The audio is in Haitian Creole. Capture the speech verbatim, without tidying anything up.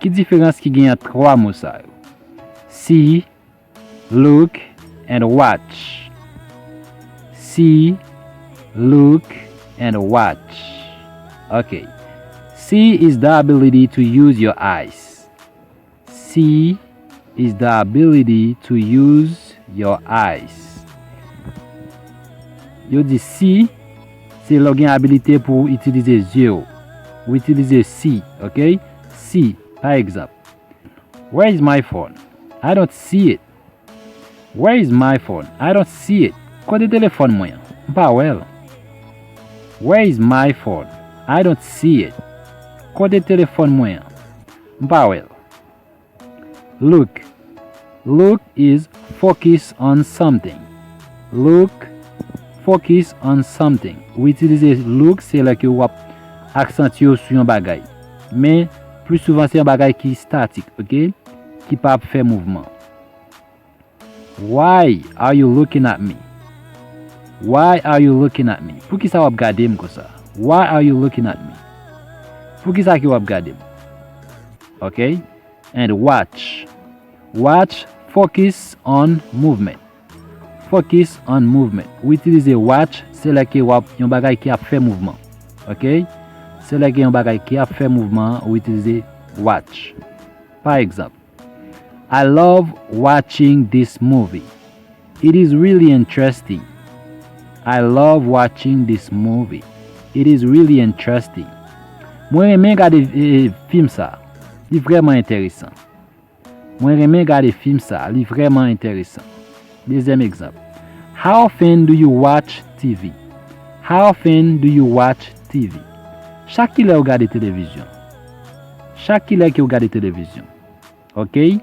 Ki diferans ki gen ant twa mo sa yo? See, look, and watch. See, look, and watch. Ok. See is the ability to use your eyes. See is the ability to use your eyes. Yo di see, se lè w gen abilite pou w itilize zye w. Ou itilize see, ok? See, pa egzanp. Where is my phone? I don't see it. Where is my phone? I don't see it. Kote telefòn mwen an? M pa wè l. Where is my phone? I don't see it. Kote telefòn mwen an? M pa wè l. Look. Look is focus on something. Look, focus on something. Ou itilize look, se lè ke w ap aksantye w sou yon bagay. Men, pli souvan, se yon bagay ki statik, ok? Ki pa ap fè mouvman. Why are you looking at me? Why are you looking at me? Poukisa w ap gade m konsa? Why are you looking at me? Poukisa ke w ap gade m? Ok? And watch. Watch, focus on movement. Focus on movement. Ou itilize watch, se lè ke w ap yon bagay ki ap fè mouvman. Ok? Se lè ke yon bagay ki ap fè mouvman, ou itilize watch. Pa egzanp, I love watching this movie. It is really interesting. I love watching this movie. It is really interesting. Mwen renmen gade eh, fim sa. Li vrèman enteresan. Mwen renmen gade fim sa. Li vrèman enteresan. Dezyèm egzanp. How often do you watch T V? How often do you watch T V? Chak kilè ou gade televizyon? Chak kilè ke ou gade televizyon? Ok?